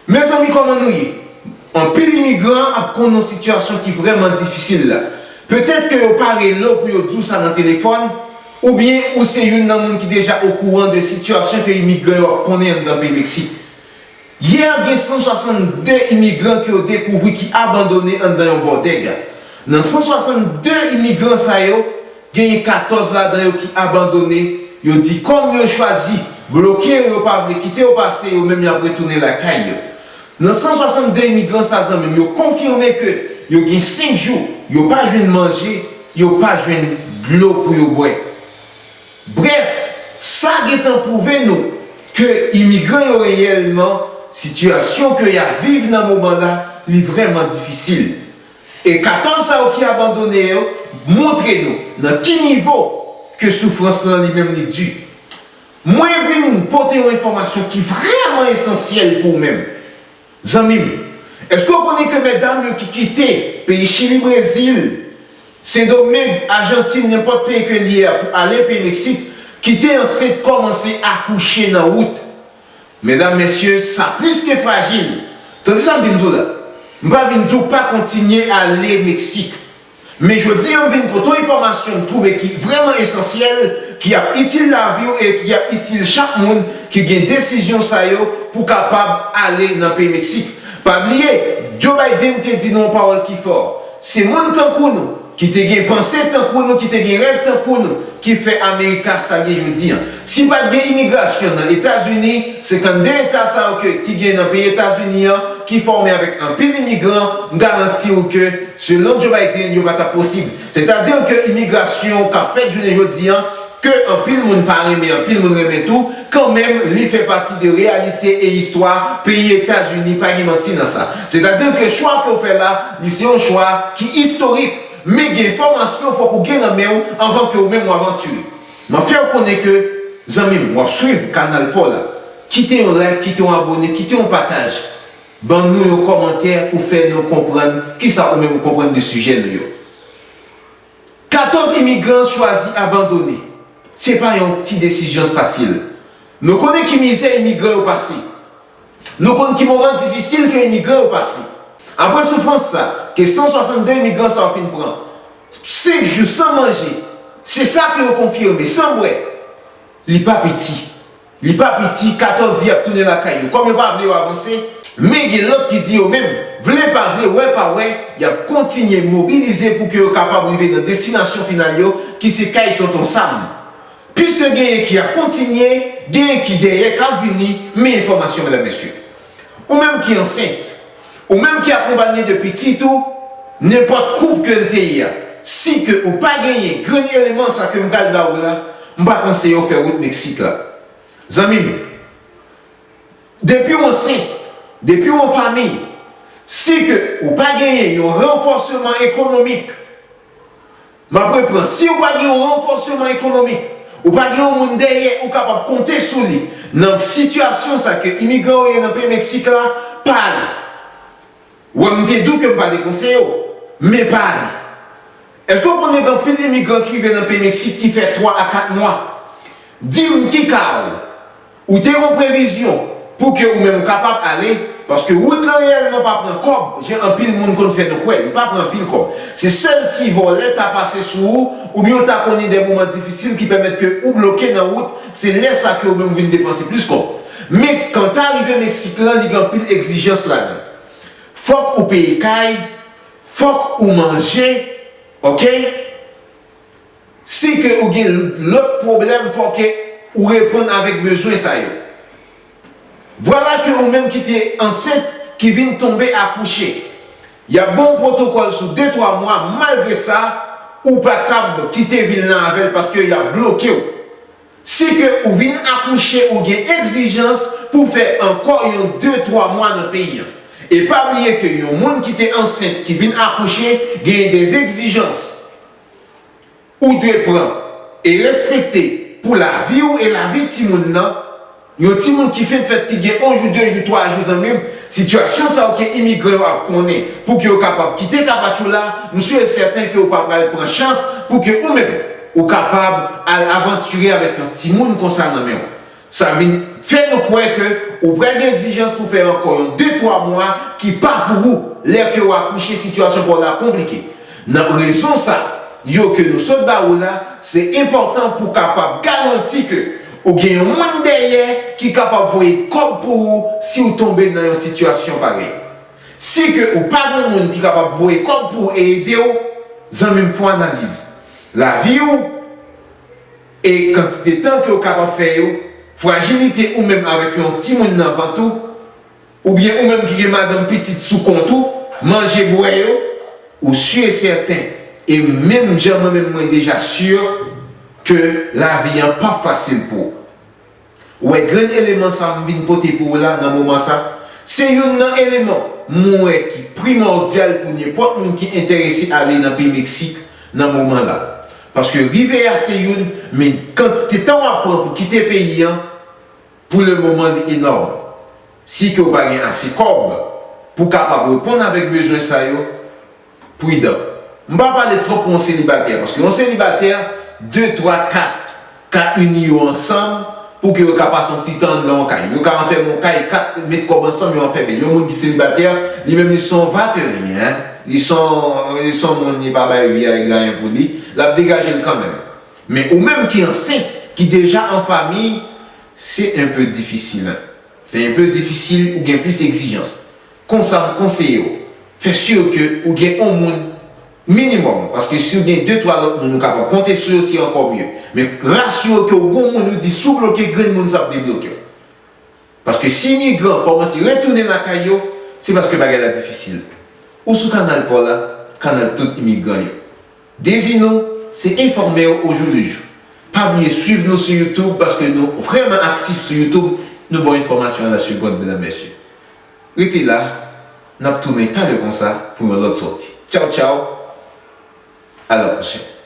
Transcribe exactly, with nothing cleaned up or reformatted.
Mezanmi, kòman nou ye? Anpil imigran ap konn yon sitiyasyon ki vrèman difisil la. Petèt ke yo pa rele w pou yo di w sa nan telefòn, oubyen ou se youn nan moun ki deja okouran de sitiyasyon ke imigran yo ap konnen anndan peyi Meksik. Yè, gen san swasannde imigran ke yo dekouvri ki abandone anndan yon bòdèg. Nan san swasannde imigran sa yo, genyen katòz ladan yo ki abandone. Yo di kòm yo chwazi bloke yo, yo pa vle kite yo pase, yo menm y ap retounen lakay yo. Nan san swasannde imigran sa, zanmi m, yo konfime ke yo gen senk jou, yo pa jwenn manje, yo pa jwenn dlo pou yo bwè. Brèf, sa gentan pwouve nou ke imigran yo reyèlman, sitiyasyon ke y ap viv nan moman la, li vrèman difisil. E katòz sa yo ki abandone yo montre nou nan ki nivo ke soufrans lan li menm li di. Mwen vin pote yon enfòmasyon ki vrèman esansyèl pou ou menm. Zanmi m, èske w konnen ke medam yo ki kite peyi Chili, Brezil, Sendomeng, Ajantin, nenpòt peyi ke li ye a pou ale peyi Meksik, ki te ansent kòmanse akouche nan wout? Medam, mesye, sa plis ke frajil. Tande sa m vin di w la. M pa vin di w pa kontinye ale Meksik. Men jodi a, m vin pote w enfòmasyon m twouve ki vrèman esansyèl, ki ap itil lavi w e ki ap itil chak moun ki gen desizyon sa yo pou kapab ale nan peyi Meksik. Pa bliye, Joe Biden te di nou yon pawòl ki fò. Se moun tankou nou, ki te gen panse tankou nou, ki te gen rèv tankou nou, ki fè Amerika sa l ye jodi a. Si pa t gen imigrasyon nan Etazini, senkannde eta sa yo ke, ki gen nan peyi Etazini an, ki fòme avèk anpil imigran, m garanti w ke, selon Joe Biden, yo pa t ap posib. Sètadi ke imigrasyon k ap fèt jounen jodi a, ke anpil moun pa renmen, anpil moun renmen tou, kanmenm, li fè pati de reyalite e istwa peyi Etazini, pa gen manti nan sa. Sètadi ke chwa ke w fè la, li se yon chwa ki istorik, men gen enfòmasyon fòk ou gen nan men w anvan ke ou menm w avantire. M ap fè w konnen ke, zanmi m, w ap swiv kanal pa w la. Kite yon like, kite yon abone, kite yon pataj. Ban nou yon kòmantè pou fè nou konprann kisa ou menm ou konprann de sijè nou yo. Katòz imigran chwazi abandone. Se pa yon ti desizyon fasil. Nou konnen ki mizè imigran yo pase. Nou konn ki moman difisil ke imigran yo pase. Apre soufrans sa, ke san swasannde imigran sa yo fin pran, senk jou san manje, se sa ke yo konfime, san bwè, li pa piti. Li pa piti, katòz di y ap tounen lakay yo. Kòm yo pa vle yo avanse, men gen lòt ki di yo menm, vle pa vle, wè pa wè, y ap kontinye mobilize pou ke yo kapab rive nan destinasyon final yo, ki se kay Tonton Sam. Piske genyen ki ap kontinye, genyen ki dèyè k ap vini, men enfòmasyon, medam, mesye. Ou menm ki ansent, ou menm ki akonpanye de pitit ou, nenpòt koup ke n te ye a, si ke ou pa genyen grenn eleman sa ke m pral ba ou la, m pa konseye w fè wout Meksik la. Zanmi m, depi w ansent, depi w an fanmi, si ke ou pa genyen yon ranfòsman ekonomik, m ap reprann, si ou pa gen yon ranfòsman ekonomik, ou pa gen yon moun dèyè ou kapab konte sou li nan sitiyasyon sa ke imigran yo ye nan peyi Meksik la, pa ale. Wè, m te di w ke m pa dekonseye w, men pa ale. Èske w konnen gen anpil imigran ki rive nan peyi Meksik ki fè twa a kat mwa? Di m ki ka w, ou te gen yon previzyon pou ke ou menm ou kapab ale, paske wout lan reyèlman pa pran kòb, jan anpil moun konn fè nou kwè, li pa pran anpil kòb. Se sèl si vòlè ta pase sou ou, oubyen w ta konnen de moman difisil ki pèmèt ke ou bloke nan wout, se lè sa ke ou menm ou vin depanse plis kòb. Men, kanta rive Meksik lan, li gen anpil egzijans ladan. Fòk ou peye kay, fòk ou manje, oke? Si ke ou gen lòt pwoblèm, fòk ke ou reponn avèk bezwen sa yo. Vwala ke ou menm ki te ansent, ki vin tonbe akouche. Y ap ba w pwotokòl sou de twa mwa, malgre sa, ou pa kab kite vil lan avè l paske y ap bloke w. Si ke ou vin akouche, ou gen egzijans pou fè ankò yon de twa mwa nan peyi an. E pa bliye ke yon moun ki te ansent, ki vin akouche, genyen de egzijans ou dwe pran e respekte pou lavi w e lavi timoun nan. Yon timoun ki fenk fèt, ki gen yon jou, de jou, twa jou, zanmi m, sitiyasyon sa yo ke imigran yo ap konnen pou ke yo kapab kite Kapachou la, m si e sèten ke yo pa pral pran chans pou ke ou menm, ou kapab al avantire avèk yon timoun konsa nan men w. Sa vin fè nou kwè ke ou pral gen endijans pou fè ankò yon de twa mwa ki pa pou ou lè ke w akouche, sitiyasyon pa w la konplike. Nan rezon sa yo ke nou sot ba ou la, se enpòtan pou w kapab garanti ke ou gen yon moun dèyè ki kapab voye kòb pou ou si w tonbe nan yon sitiyasyon parèy. Si ke ou pa gen moun ki kapab voye kòb pou w e ede w, zanmi m, fè w analize lavi w e kantite tan ke w kapab fè yo, frajilite ou menm avèk yon timoun nan vant ou, oubyen ou menm ki gen madanm, pitit sou kont ou, manje, bwè yo, ou si e sèten, e menm jan mwen menm mwen deja si ke lavi an p ap fasil pou ou. Ou wè grenn eleman sa m vin pote pou ou la nan moman sa, se youn nan eleman m wè ki primòdyal pou nenpòt moun ki enterese ale nan peyi Meksik nan moman la. Paske rive a se youn, men kantite tan w ap pran pou kite peyi an, pou le moman li enòm. Si ke w pa gen ase kòb pou kapab reponn avèk bezwen sa yo, pridan. M pa pale twòp pou yon selibatè, paske yon selibatè, de, twa, kat ka ini yo ansanm pou ke yo ka pase yon ti tan anndan yon kay. Yo ka anfèmen yon kay, kat met kòb ansanm, yo anfèmen. Yon moun ki selibatè, li menm li se yon vateryen, en. Li se yon, li se yon moun, li pa bay vi a règ anyen pou li. L ap degaje l kanmenm. Men ou menm ki ansent, ki deja an fanmi, se enpe difisil, en. Se enpe difisil, ou gen plis egzijans. Konsa, m konseye w, fè si ke ou gen yon moun minimòm, paske si w gen de, twa lòt moun, ou kapab konte sou yo, se ankò mye. Men rasire w ke w gen yon moun, ou di si w bloke grenn moun, sa ap debloke w. Paske si imigran kòmanse retounen lakay yo, se paske bagay la difisil. Ou sou kanal pa w la, kanal tout imigran yo. Dezi nou, se enfòme w ojoulejou. Pa bliye swiv nou sou YouTube paske nou vrèman aktif sou YouTube, nou ba w enfòmasyon a la segond, medam, mesye. Rete la, n ap tounen talè konsa pou yon lòt sòti. Tchaw, tchaw, a la pwochèn.